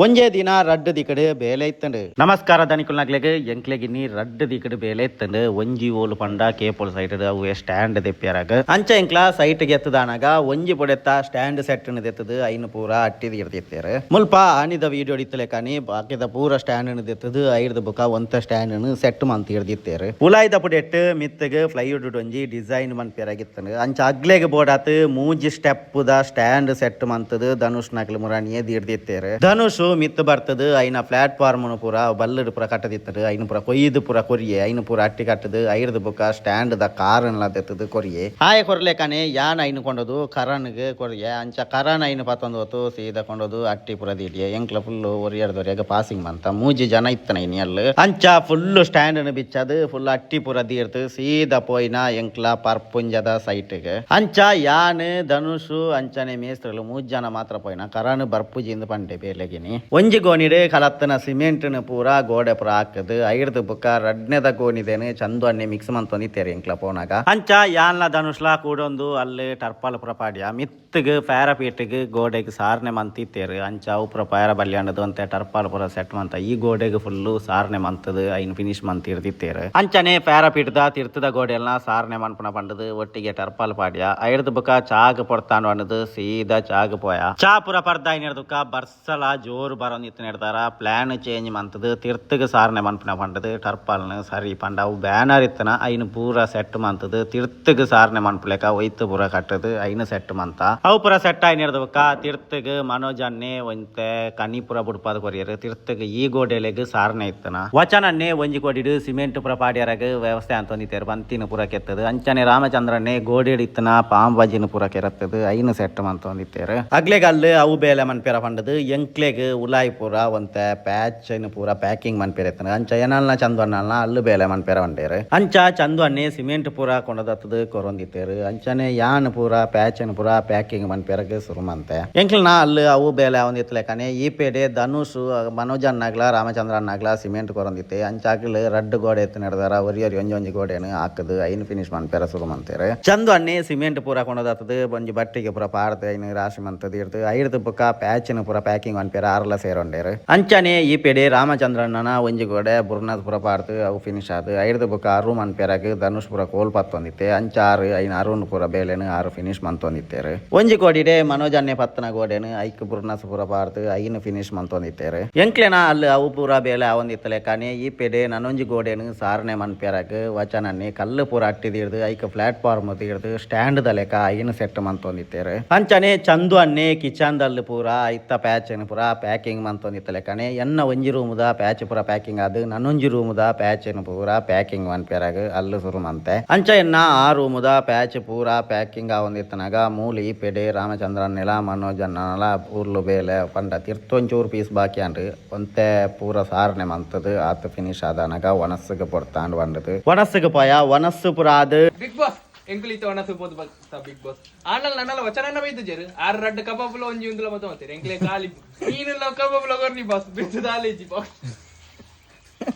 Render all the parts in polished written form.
ಒಂಜೇ ದಿನ ರಡ್ಡ್ ದಿಕ್ಕಡ್ ಬೇಲೆ ಇತ್ತಂಡು. ನಮಸ್ಕಾರ ದನಿಕುಲ್ನಕ್ಲೆಗ್. ಎಂಕ್ಲೆಗ್ ಇನ್ನಿ ರಡ್ಡ್ ದಿಕ್ಕಡ್ ಬೇಲೆ ಇತ್ತಂಡು. ಒಂಜಿ ಓಲು ಪಂಡ ಕೇಪೋಲ್ ಸೈಟ್ ಅವು ಸ್ಟ್ಯಾಂಡ್ ದೆಪ್ಪಿಯರಾಗ. ಅಂಚ ಎಂಕ್ಲ ಸೈಟ್ ಗೆತ್ತದಾನಗ ಒಂಜಿ ಪೊಡೆತ್ತ ಸ್ಟ್ಯಾಂಡ್ ಸೆಟ್ ದೆತ್ತದು ಐನು ಪೂರ ಅಟ್ಟಿ ಇರ್ದಿತ್ತೇರು. ಮುಲ್ಪ ಆನಿದ ವಿಡಿಯೋ ಇತ್ತಲೆಕಾನಿ ಬಾಕಿದ ಪೂರ ಸ್ಟ್ಯಾಂಡ್ ದೆತ್ತದು ಐರ್ದ ಬುಕ ಒಂತ ಸ್ಟ್ಯಾಂಡ್ ಸೆಟ್ ಮಂತ್ ಇರ್ದಿತ್ತೇರು. ಉಲಾಯ್ದ ಪುಡೆಟ್ ಮಿತ್ತಗ್ ಫ್ಲೈವುಡ್ ಒಂಜಿ ಡಿಸೈನ್ ಮನ್ಪಿಯರಾಗಿತ್ತಂಡು. ಅಂಚ ಅಗ್ಲೆಗ್ ಬೋಡಾತ್ ಮೂಜಿ step the stand set ಮಂತದು Dhanush ನಕಲ್ ಮುರಾಣಿಯೇ ದೀರ್ದಿತ್ತೇರು. Dhanush ಮಿತ್ತು ಬರ್ತದು ಐನ ಪ್ಲಾಟ್ಫಾರ್ಮ್ ಪೂರ ಬಲ್ಲಡ್ ಪೂರ ಕಟ್ಟದಿತ್ತದು. ಐನ ಪೂರ ಕೊಯ್ದು ಪೂರ ಕೊರಿಯೆ. ಐನ ಪೂರ ಅಟ್ಟಿ ಕಟ್ಟದು ಐರ್ದ ಬುಕ ಸ್ಟ್ಯಾಂಡ್ ದ ಕಾರನ್ಲ ದೆತ್ತದು ಕೊರಿಯೆ. ಆಯ ಕೊರ್ಲೆಕಾನೆ ಯಾನ್ ಐನು ಕೊಂಡದು ಕರನ್ಗ್ ಕೊರಿಯೆ. ಅಂಚ ಕರನ್ ಐನು ಪತ್ತೊಂದು ಹೊತ್ತು ಸೀದಾ ಕೊಂಡದು ಅಟ್ಟಿ ಪೂರ ದೀಡಿಯೆ. ಎಂಕ್ಲ ಫುಲ್ ಒರಿಯರ್ದೊರಿಯಾಗ ಪಾಸಿಂಗ್ ಮಂತ ಮೂಜಿ ಜನ ಇತ್ತನ ಇನಿ ಅಲ್ಲು. ಅಂಚ ಫುಲ್ ಸ್ಟ್ಯಾಂಡ್ ಬಿಚ್ಚದು ಫುಲ್ ಅಟ್ಟಿ ಪೂರ ದೀರ್ತು ಸೀದಾ ಪೋಯಿನ ಎಂಕ್ಲ ಪರ್ಪುಂಜದ ಸೈಟ್ಗ್. ಅಂಚ ಯಾನ್ ಧನುಷ್ ಅಂಚನೆ ಮೇಸ್ತ್ರಲು ಮೂಜಿ ಜನ ಮಾತ್ರ ಪೋಯಿನ. ಕರನ್ ಬರ್ಪುಜಿಂದು ಪಂಡೆ ಬೇಲೆಗಿನಿ. ಒಂಜಿ ಗೋಣಿಡ್ ಕಲತ್ತನ ಸಿಮೆಂಟ್ ಪೂರ ಗೋಡೆ ಪೂರ ಹಾಕದು ಐರ್ದ ಬುಕ ರಡ್ನೆದ ಗೋಣಿದೇನು ಚಂದು ಅನ್ನೆ ಮಿಕ್ಸ್ ಮಂತೊಂದಿತ್ತೇರು ಎಂಕ್ಲ ಪೋನಾಗ. ಅಂಚ ಯಾನ್ಲ ಧನುಷ್ಲ ಕೂಡೊಂದು ಅಲ್ಲಿ ಟರ್ಪಾಲ್ ಪೂರ ಪಾಡ್ಯ. ಮಿತ್ತಗ್ ಪ್ಯಾರಪೀಟ್ಗ್ ಗೋಡೆಗ್ ಸಾರ್ನೆ ಮಂತಿತ್ತೇರು. ಅಂಚ ಅವು ಪೂರ ಪ್ಯಾರ ಬಲ್ಯಾಂಡದು ಅಂತೆ ಟರ್ಪಾಲ್ ಪೂರ ಸೆಟ್ ಮಂತ ಈ ಗೋಡೆಗ್ ಫುಲ್ಲು ಸಾರ್ನೆ ಮಂತದು ಐನ್ ಫಿನಿಶ್ ಮಂತ್ ಇರ್ದಿತ್ತೇರು. ಅಂಚನೆ ಪ್ಯಾರಪೀಟ್ದ ತಿರ್ತದ ಗೋಡೆಲ್ನ ಸಾರ್ನೆ ಮನ್ಪುನ ಪಂಡದು ಒಟ್ಟಿಗೆ ಟರ್ಪಾಲ್ ಪಾಡ್ಯ. ಐರ್ದ ಬುಕ ಚಾಗ್ ಪೊರ್ತಾಂಡ್ ಪಂಡದು ಸೀದಾ ಚಾಗ್ ಪೋಯ. ಚಾ ಪೂರ ಪರ್ದ ಐನೆರ್ದುಕ ಬರ್ಸಲ ಜೋರು ಬರೊಂದಿತ್ತು ನೆಡ್ದಾರ ಪ್ಲಾನ್ ಚೇಂಜ್ ಮಂತದು ತಿರ್ತಗ್ ಸಾರ್ನೆ ಮನ್ಪುನ ಪಂಡದು ಟರ್ಪಾಲ್ನ ಸರಿ ಪಂಡ ಅವು ಬ್ಯಾನರ್ ಇತ್ತನ ಐನ್ ಪೂರ ಸೆಟ್ ಮಂತದು ತಿರ್ತಗ್ ಸಾರ್ನೆ ಮನ್ಪುಲೆಕ ಒಯ್ತು ಪೂರ ಕಟ್ಟದು ಐನ್ ಸೆಟ್ ಮಂತ. ಅವು ಪೂರ ಸೆಟ್ ಆಯ್ನೆರ್ದುಕ ತಿರ್ತಗ್ ಮನೋಜ್ ಅನ್ನೆ ಒಂತೆ ಕನಿ ಪೂರ ಬುಡ್ಪಾದ ಕೊರಿಯರು. ತಿರ್ತಗ್ ಈ ಗೋಡೆಲೆಗ್ ಸಾರ್ನೆ ಇತ್ತನ. ವಚನನ್ನೇ ಒಂಜಿ ಕೋಡಿಡ್ ಸಿಮೆಂಟ್ ಪೂರ ಪಾಡ್ಯರಾಗ ವ್ಯವಸ್ಥೆ ಅಂತೊಂದಿತ್ತೇರು ಬಂತಿನ ಪೂರ ಕೆತ್ತದು. ಅಂಚನೆ ರಾಮಚಂದ್ರನ್ನೇ ಗೋಡೆಡ್ ಇತ್ತನ ಪಾಂಬಾಜಿನ ಪೂರ ಕೆರತ್ತದು ಐನ್ ಸೆಟ್ ಮಂತೊಂದಿತ್ತೇರು. ಅಗ್ಲೆಗಲ್ಲು ಅವು ಬೇಲೆ ಮನ್ಪೆರ ಪಂಡದು ಎಂಕ್ಲೆಗ್ ಉಲಾಯ್ ಪೂರ ಒಂತೆ ಪ್ಯಾಚ್ ಪೂರ ಪ್ಯಾಕಿಂಗ್ ಮನ್ಪೆರ ಇತ್ತನ. ಅಂಚ ಏನಲ್ನ ಚಂದು ಅಣ್ಣಲ್ನ ಅಲ್ಲು ಬೇಲೆ ಮನ್ಪೆರ ಬಂಡೇರು. ಅಂಚ ಚಂದು ಅನ್ನೆ ಸಿಮೆಂಟ್ ಪೂರ ಕೊಂಡದತ್ತದು ಕೊರೊಂದಿತ್ತೇರು. ಅಂಚನೆ ಯಾನ್ ಪೂರ ಪ್ಯಾಚ್ ಪೂರ ಪ್ಯಾಕಿಂಗ್ ಮನ್ಪೆರಗ್ ಶುರು ಮಂತೆ. ಎಂಕ್ಲನ ಅಲ್ಲು ಅವು ಬೇಲೆ ಅವೊಂದಿತ್ತಲೆಕನೆ ಈ ಪೇಡೆ ಧನುಷ್ ಮನೋಜ್ ಅಣ್ಣಗ್ಲ ರಾಮಚಂದ್ರ ಅಣ್ಣಗ್ಲ ಸಿಮೆಂಟ್ ಕೊರೊಂದಿತ್ತೆ. ಅಂಚ ಅಗ್ಲು ರಡ್ಡ್ ಗೋಡೆ ಎತ್ತು ನಡೆದಾರ ಒರಿ ಒರಿ ಒಂಜಿ ಒಂಜಿ ಗೋಡೆನು ಹಾಕದು ಐನ್ ಫಿನಿಶ್ ಮನ್ಪೆರ ಶುರು ಮಂತೇರು. ಚಂದು ಅನ್ನೆ ಸಿಮೆಂಟ್ ಪೂರ ಕೊಂಡದತ್ತದು ಒಂಜಿ ಬಟ್ಟಿಗೆ ಪೂರ ಪಾಡ್ದು ಐನ್ ರಾಶಿ ಮಂತದು ಇರ್ದು ಐರ್ದು ಬುಕ್ಕ ಪ್ಯಾಚಿನ ಪೂರ ಪ್ಯಾಕಿಂಗ್ ಮನ್ಪೆರ ಆರ್ಲ ಸೇರೊಂಡೇರು. ಅಂಚನೆ ಈ ಪೇಡೆ ರಾಮಚಂದ್ರಣ್ಣನ ಒಂಜಿ ಗೋಡೆ ಬುರ್ನದ್ ಪೂರ ಪಾಡ್ದು ಅವು ಫಿನಿಶ್ ಆದು ಐರ್ದು ಬುಕ್ಕ ಅರು ಮನ್ಪೆರಗ್ ಧನುಷ್ ಪೂರ ಕೋಲ್ ಪತ್ತೊಂದಿತ್ತೆ. ಅಂಚ ಆರು ಐನ್ ಅರುಣ್ ಪೂರ ಬೇಲೆನು ಆರು ಫಿನಿಶ್ ಮಂತೊಂದಿತ್ತೇರು. ಒಂಜಿ ಕೋಡಿಡೆ ಮನೋಜ್ ಅನ್ನೆ ಪತ್ತನ ಗೋಡೆನು ಐಕ್ ಬುರ್ನಸ್ ಪೂರ ಪಾಡ್ದು ಐನ್ ಫಿನಿಶ್ ಮಂತೊಂದಿತ್ತೇರು. ಎಂಕ್ಲೆನ ಅಲ್ಲು ಅವು ಪೂರ ಬೇಲೆ ಆವೊಂದಿತ್ತಲೆಕಾನೆ ಈ ಪೇಡೆ ನನೊಂಜಿ ಗೋಡೆನು ಸಾರ್ನೆ ಮನ್ಪೆರಗ್ ವಚನನ್ನೇ ಕಲ್ಲು ಪೂರ ಅಟ್ಟಿ ದೀಡ್ದು ಐಕ್ ಪ್ಲಾಟ್ಫಾರ್ಮ್ ದೀಡ್ದು ಸ್ಟ್ಯಾಂಡ್ ದ ಲೆಕ್ಕ ಐನ್ ಸೆಟ್ ಮಂತೊಂದಿತ್ತೇರು. ಅಂಚನೆ ಚಂದು ಅನ್ನೆ ಕಿಚನ್ ದಲ್ಲು ಪೂರ ಐತ ಪ್ಯಾಚ್ ಪೂರ ಪ್ಯಾಕಿಂಗ್ ಮಂತೊಂದಿತ್ತಲೆಕಾನೆ ಎನ್ನ ಒಂಜಿ ರೂಮುದ ಪ್ಯಾಚ್ ಪೂರ ಪ್ಯಾಕಿಂಗ್ ಆದ್ ನನೊಂಜಿ ರೂಮುದ ಪ್ಯಾಚ್ ಪೂರ ಪ್ಯಾಕಿಂಗ್ ಮನ್ಪೆರಗ್ ಅಲ್ಲು ಶುರು ಮಂತೆ. ಅಂಚ ಎನ್ನ ಆ ರೂಮುದ ಪ್ಯಾಚ್ ಪೂರ ಪ್ಯಾಕಿಂಗ್ ಆವೊಂದಿತ್ತನಾಗ ಮೂಲಿ ಪೆಡೆ ರಾಮಚಂದ್ರನ್ನೆಲ ಮನೋಜ್ ಅಣ್ಣನಲ ಊರ್ಲು ಬೇಲೆ ಪಂಡ ತಿರ್ತೊಂಚೂರು ಪೀಸ್ ಬಾಕಿ ಅಂಡ್ ಒಂತೆ ಪೂರ ಸಾರ್ನೆ ಮಂತದು ಆತ್ ಫಿನಿಶ್ ಆದನಗ ಒಣಸ್ಸುಗೆ ಪೊರ್ತಾಂಡ್ ಬಂಡದು ಒಣಸ್ಸುಗೆ ಪೋಯ. ಒಣಸ್ಸು ಪೂರ ಆದ್ ಬಿಗ್ ಬಾಸ್ ಎಂಕುಲಿತ ಒಣಸು ಪೋದು ಬತ್ತ ಬಿಗ್ ಬಾಸ್ ಆನಲ್ ನನ್ನಲ ವಚನನ ಬೈದುಜೆರು. ಆರು ರಡ್ಡ್ ಕಬಾಬುಲ ಒಂಜಿ ಉಂದುಲ ಮತ ಮತ್ತೀರಿ. ಎಂಕ್ಲೆ ಖಾಲಿ ಮೀನುಲ್ಲ ಕಬಾಬುಲ ಕೊರ್ನಿ ಬಾಸ್, ಬಿತ್ತು ದಾಲೇಜಿ ಬಾಸ್.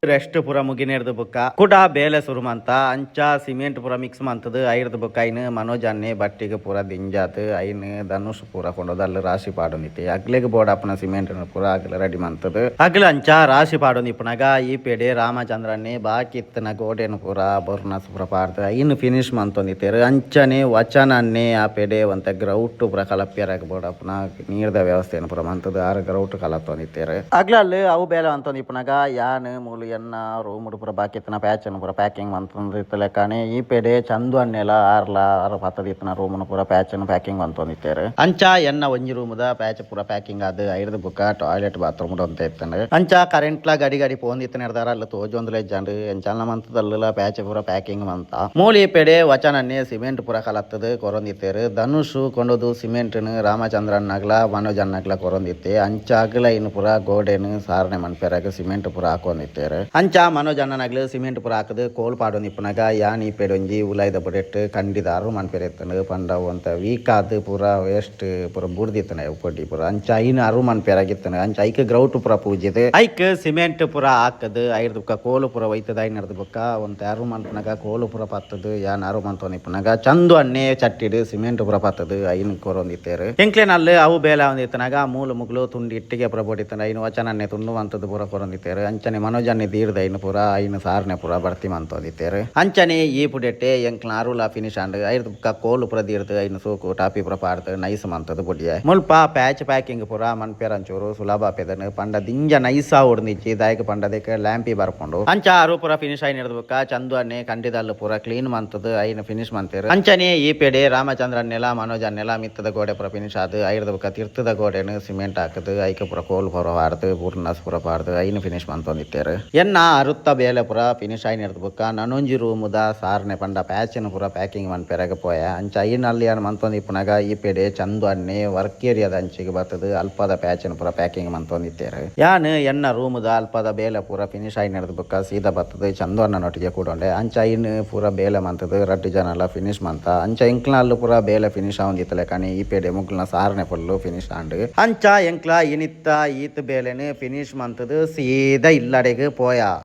ರೆಸ್ಟ್ ಪೂರ ಮುಗಿನೇರ್ದು ಬುಕ್ಕ ಕುಡ ಬೇಲೆ ಶುರು ಮಂತ. ಅಂಚ ಸಿಮೆಂಟ್ ಪೂರ ಮಿಕ್ಸ್ ಮಂತದು ಐರ್ದು ಬುಕ್ಕ ಐನ್ ಮನೋಜ್ ಅನ್ನೆ ಬಟ್ಟಿಗೆ ಪೂರ ದಿಂಜಾತ್ ಐನ್ ಧನುಷ್ ಪೂರ ಕೊಂಡೋದು ಅಲ್ಲು ರಾಶಿ ಪಾಡೊಂದಿತ್ತೆ. ಅಗ್ಲೆಗ್ ಬೋಡಪ್ಪನ ಸಿಮೆಂಟ್ ಪೂರ ಅಗ್ಲ ರೆಡಿ ಮಂತದು. ಅಗ್ಲ ಅಂಚ ರಾಶಿ ಪಾಡೊಂದಿಪ್ಪುನಾಗ ಈ ಪೇಡೆ ರಾಮಚಂದ್ರನ್ನೇ ಬಾಕಿ ಇತ್ತನ ಗೋಡೆನು ಪೂರ ಬೊರ್ನಸ್ ಪೂರ ಪಾಡ್ದು ಐನ್ ಫಿನಿಶ್ ಮಂತೊಂದಿತ್ತೇರು. ಅಂಚನೆ ವಚನನ್ನೇ ಆ ಪೇಡೆ ಒಂತೆ ಗ್ರೌಟ್ ಪೂರ ಕಲಪ್ಪಿಯರಾಗ ಬೋಡಪ್ಪನ ನೀರ್ದ ವ್ಯವಸ್ಥೆಯನ್ನು ಪೂರ ಮಂತದು ಆರು ಗ್ರೌಟ್ ಕಲತ್ತೊಂದಿತ್ತೇರು. ಅಗ್ಲಲ್ಲಿ ಅವು ಬೇಲೆ ಅಂತೊಂದಿಪ್ಪುನಾಗ ಯಾನ್ ಮೂಲು ಎನ್ನ ರೂಮ್ ಪೂರ ಬಾಕಿ ಇತ್ತನ ಪ್ಯಾಚ್ ಪೂರ ಪ್ಯಾಕಿಂಗ್ ಮಂತೊಂದಿತ್ತಲೆಕಾನೆ ಈ ಪೇಡೆ ಚಂದು ಅನ್ನೆಲ ಆರ್ಲ ಆರು ಪತ್ತದಿತ್ತನ ರೂಮ್ನ ಪೂರ ಪ್ಯಾಚ್ ಪ್ಯಾಕಿಂಗ್ ಮಂತೊಂದಿತ್ತೇರು. ಅಂಚ ಎನ್ನ ಒಂಜಿ ರೂಮುದ ಪ್ಯಾಚ್ ಪೂರ ಪ್ಯಾಕಿಂಗ್ ಆದ್ ಐರ್ದ ಬುಕ್ಕ ಟಾಯ್ಲೆಟ್ ಬಾತ್ರೂಮ್ ಅಂತ ಇತ್ತಂಡು. ಅಂಚ ಕರೆಂಟ್ಲ ಗಡಿ ಗಡಿ ಪೋಂದಿತ್ತನ ಹಿಡ್ದಾರ ಅಲ್ಲ ತೋಜೊಂದುಲ ಇಜ್ಜಂಡು ಎಂಚಲ್ಲ ಮಂತದಲ್ಲ ಪ್ಯಾಚ್ ಪೂರ ಪ್ಯಾಕಿಂಗ್ ಮಂತ. ಮೂಲಿ ಪೇಡೆ ವಚನನ್ನೇ ಸಿಮೆಂಟ್ ಪೂರ ಕಲತ್ತದು ಕೊರೊಂದಿತ್ತೇರು. ಧನುಷ್ ಕೊಂಡೋದು ಸಿಮೆಂಟ್ ರಾಮಚಂದ್ರನ್ನಾಗ್ಲ ಮನೋಜ್ ಅಣ್ಣಗ್ಲ ಕೊರೊಂದಿತ್ತೆ. ಅಂಚ ಅಗಲ ಇನ್ನು ಪೂರ ಗೋಡೆನು ಸಾರಣೆ ಮನ್ಪೆರಾಗ ಸಿಮೆಂಟ್ ಪೂರ ಹಾಕೊಂದಿತ್ತೇರು. ಮಂತೇರು. ಅಂಚ ಮನೋಜ್ ಅಣ್ಣನಗ್ಲು ಸಿಮೆಂಟ್ ಪೂರ ಹಾಕುದು ಕೋಲ್ ಪಾಡೊಂದು ಇಪ್ಪುನಗ ಯಾನ್ ಈ ಒಂಜಿ ಉಲಾಯ್ದ ಬುಡೆಟ್ ಕಂಡಿದ ಅರು ಮನ್ಪೆರೆ ಇತ್ತುಂಡು. ಪಂಡ ಒಂತ ವೀಕ್ ಆದ್ ಪೂರ ವೇಸ್ಟ್ ಪೂರ ಬೂರ್ದಿತ್ತುಂಡು ಪೊಡಿ ಪೂರ. ಅಂಚ ಐನ್ ಅರು ಮನ್ಪೆರಾಗಿತ್ತುಂಡು. ಅಂಚ ಐಕ್ ಗ್ರೌಟ್ ಪೂರ ಪೂಜಿದ್ ಐಕ್ ಸಿಮೆಂಟ್ ಪೂರ ಹಾಕುದು ಐರ್ದ್ ಬುಕ್ಕ ಕೋಲು ಪೂರ ಒಯ್ತದ ಐನರ್ದ್ ಬುಕ್ಕ ಒಂತೆ ಅರು ಮನ್ಪುನಗ ಕೋಲು ಪೂರ ಪತ್ತುದು ಯಾನ್ ಅರು ಮಂತೊಂದು ಇಪ್ಪುನಗ ಚಂದು ಅಣ್ಣೆ ಚಟ್ಟಿಡ್ ಸಿಮೆಂಟ್ ಪೂರ ಪತ್ತುದು ಐನ್ ಕೊರೊಂದಿತ್ತೇರು. ಎಂಕ್ಲೆನಲ್ಲಿ ಅವು ಬೇಲೆ ಆವೊಂದಿತ್ತುನಗ ಮೂಲು ಮುಗ್ಲು ತುಂಡು ಇಟ್ಟಿಗೆ ಪೂರ ಬೋಡಿತ್ತುಂಡು. ಐನ್ ವಚನನ್ನೆ ತುಂಡು ಮಂತುದು ಪೂರ ಕೊರೊಂದಿತ್ತೇರು. ಅಂಚನೆ ಮನೋಜನ್ನೆ ದೀರ್ದ ಐನ್ ಪೂರ ಐನ್ ಸಾರ್ನೆ ಪೂರ ಭರ್ತಿ ಮಂತೊಂದಿತ್ತೇರು. ಅಂಚನೆ ಈ ಪುಡೆಟ್ಟೆ ಎಂಕ್ಲ ಅರುಲ ಫಿನಿಶ್ ಆಂಡ್. ಐರ್ದ್ ಬುಕ್ಕ ಕೋಲು ಪೂರ ದೀರ್ದ್ ಐನ್ ಸೋಕು ಟಾಪಿ ಪೂರ ಪಾಡ್ದು ನೈಸ್ ಮಂತುದು ಬುಡಿಯೆ. ಮುಲ್ಪ ಪ್ಯಾಚ್ ಪ್ಯಾಕಿಂಗ್ ಪೂರ ಮನ್ಪೆರಂಚೂರು ಸುಲಭ ಆಪೆದನು. ಪಂಡ ದಿಂಜ ನೈಸ್ ಆವೊಡ್ಂದಿಜ್ಜಿ, ದಾಯೆಗ್ ಪಂಡ ಅದಕ್ಕೆ ಲ್ಯಾಂಪಿ ಬರ್ಪುಂಡು. ಅಂಚ ಅರು ಪೂರ ಫಿನಿಶ್ ಆಯಿನ ಬುಕ್ಕ ಚಂದು ಅಣ್ಣೆ ಕಂಡಿದಲ್ಲು ಪೂರ ಕ್ಲೀನ್ ಮಂತುದು ಐನ್ ಫಿನಿಶ್ ಮಂತೇರು. ಅಂಚನೆ ಈ ಪೆಡೆ ರಾಮಚಂದ್ರ ಅಣ್ಣೆಲ ಮನೋಜ್ ಅಣ್ಣೆಲ ಮಿತ್ತದ ಗೋಡೆ ಪೂರ ಫಿನಿಶ್ ಆದ್ ಐರ್ದ ಬುಕ್ಕ ತಿರ್ತದ ಗೋಡೆನು ಸಿಮೆಂಟ್ ಹಾಕುದು ಐಕ್ ಪೂರ ಕೋಲು ಪೂರ ಪಾಡ್ದು ಬುರ್ನಸ್ ಪೂರ ಪಾಡ್ದು ಐನ್ ಫಿನಿಶ್ ಮಂತೊಂದಿತ್ತೇರು. ಎನ್ನ ಅರುತ್ತ ಬೇಲೆ ಪೂರ ಫಿನಿಶ್ ಆಯಿನ ಬುಕ್ಕ ನನೊಂಜಿ ರೂಮುದ ಸಾರ್ನೆ ಪಂಡ ಪ್ಯಾಚನ್ ಪೂರ ಪ್ಯಾಕಿಂಗ್ ಮನ್ಪೆರೆಗ್ ಪೋಯ. ಅಂಚ ಐನ್ ಅಲ್ಲಿ ಯಾನ್ ಮಂತೊಂದಿಪ್ಪುನಗ ಈ ಪೆಡೆ ಚಂದು ಅಣ್ಣೆ ವರ್ಕ್ ಏರಿಯಾದ ಅಂಚಿಗೆ ಬತ್ತದು ಅಲ್ಪದ ಪ್ಯಾಚನ್ ಪೂರ ಪ್ಯಾಕಿಂಗ್ ಮಂತೊಂದಿತ್ತೇರು. ಯಾನ್ ಎನ್ನ ರೂಮುದ ಅಲ್ಪದ ಬೇಲೆ ಪೂರ ಫಿನಿಶ್ ಆಯಿನ ಬುಕ್ಕ ಸೀದಾ ಬತ್ತದು ಚಂದು ಅಣ್ಣನೊಟ್ಟಿಗೆ ಕೂಡೊಂಡೆ. ಅಂಚ ಐನ್ ಪೂರ ಬೇಲೆ ಮಂತದು ರಡ್ಡ್ ಜನಲ ಫಿನಿಶ್ ಮಂತ. ಅಂಚ ಎಂಕ್ಲ ಅಲ್ಲು ಪೂರ ಬೇಲೆ ಫಿನಿಶ್ ಆವೊಂದಿತ್ತಲೆ ಕಣಿ ಈ ಪೇಡೆ ಮುಗ್ಲ್ನ ಸಾರ್ನೆ ಫುಲ್ಲು ಫಿನಿಶ್ ಆಂಡ್. ಅಂಚ ಎಂಕ್ಲ ಇನಿತ್ತ ಈತ್ ಬೇಲೆನ್ ಫಿನಿಶ್ ಮಂತದು ಸೀದಾ ಇಲ್ಲಡೆಗ್ ಪೋಯ.